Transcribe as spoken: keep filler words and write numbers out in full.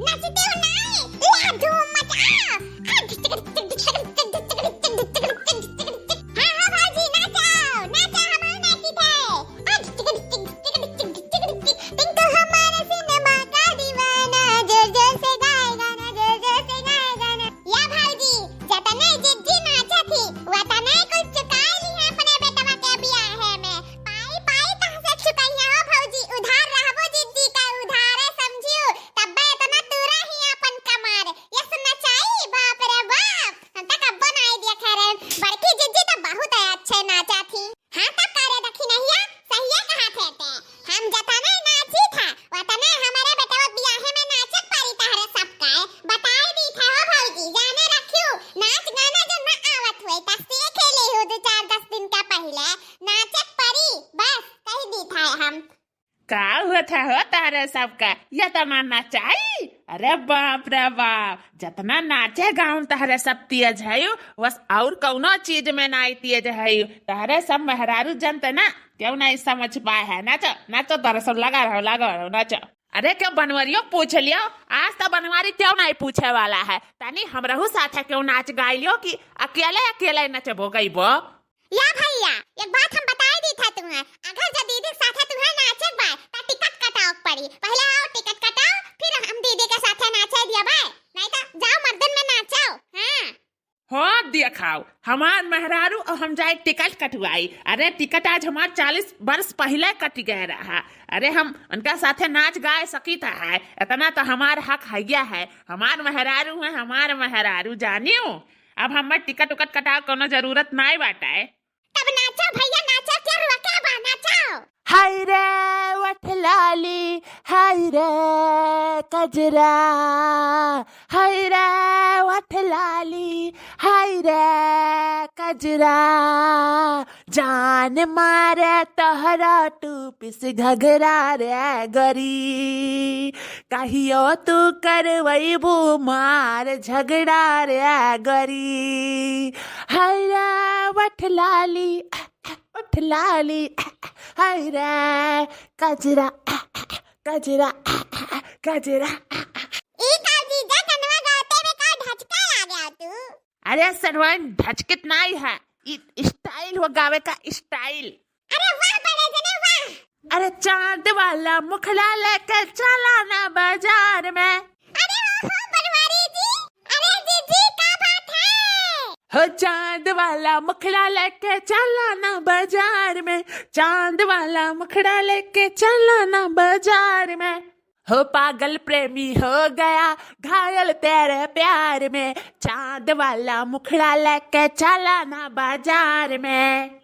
नाचते हो नाई, ला धूम मचाओ। हाँ, हाँ भौजी, नाचो, नाचो, हम नाची थे। टिंकू हमारा सिनेमा का दीवाना, जोर जोर से गाए गाना, जोर जोर से गाए गाना। या भौजी, जतने जिज्जी नाचत ही, वतने कुल चुकाई ली है अपने बेटवा के बियाहे में। पाई पाई तहसे चुकइया हो भौजी, उधार रहबो जिज्जी का उधारे समझियो, तब्बे इतना तूरा ही अपन कमार। यस नचाई, बाप रे बाप, हम तो कब्बो नाई देखे रहे। बड़की जिज्जी तो बहुत है अच्छे नाचत ही। हाँ तब करे दखिनहिया, सहिए कहा थे ते। हम जतने नाची था, वतने हमारे बेटवा बियाहे में नाचक परी तहरे सबका है। बताई दी था हो भौजी, जाने रखियो, नाच गाना जो ना आवत हुए, त सीख ले हो दो चार दस दिन का पहिले, नाचक परी, बस कह दी था हम। का हुआ था हो तहरे सबका, ये तो ना नचाई? अरे बाप रे बाप, जतना नाचे गाउन तहरे सब तेज है, बस और कौनो चीज में नाई तेज है। तहरे सब मेहरारू जनते ना, क्यों नहीं समझ पाए है। नाचो, नाचो, तहरे सब लगा रहो, लगा रहो, नाचो। अरे क्यों बनवरियो पूछ लियो, आज तो बनवारी क्यों नहीं पूछे वाला है। तनी हमरहू साथे क्यों नाच गाई लियो कि अकेले अकेले नचबो गईबो। या भैया, एक बात हम बताई दी था तुम्हें, अगर जो दीदी के साथे तुम्हें नाचे के बाय, त टिकट कटाओ के पड़ी। पहले आओ टिकट कटाओ, फिर हम दीदी के साथे नाचे दिया बाय, नहीं तो जाओ मर्दन में नाचो। हाँ। हो देखाओ, हमार मेहरारू और हम जाए टिकट कटवाई। अरे टिकट आज हमार चालीस वर्ष पहले कट गए रहा। अरे हम उनका साथे नाच गाए सकी था है, इतना तो हमार हक है गया है। हमार मेहरारू है, हमार मेहरारू जानियो। अब हमें टिकट उकट कटाओ कोनो जरूरत नाई बाटे। तब नाचो भैया, नाचो, क्या रुआ, क्या बा, नाचो। हाय रे वठ लाली, हाय रे कजरा, हाय रे वठ लाली, हाय रे कजरा, जान मारे तोहरा टू पीस घघरा रे गरी, कहियो तू करवैबू मार झगड़ा रे गरी। हाय रे वठ लाली, वठ लाली, हाय रे कजरा, कजरा, कजरा। ई का जीजा, गनवा गाते में का ढचका आ गया तू? अरे सरवन, ढचकित नाई है, ई स्टाइल हो गावे का, स्टाइल। अरे वाह बड़े जने वाह। अरे चांद वाला मुखड़ा लेके चला ना बाजार में। अरे हो हो बनवारी जी, अरे जीजी का बात है? हो चांद वाला मुखड़ा लेके चला ना बाजार में, चांद वाला मुखड़ा लेके चला ना बाजार में। हो पागल प्रेमी हो गया घायल तेरे प्यार में, चांद वाला मुखड़ा लेके चला ना बाजार में।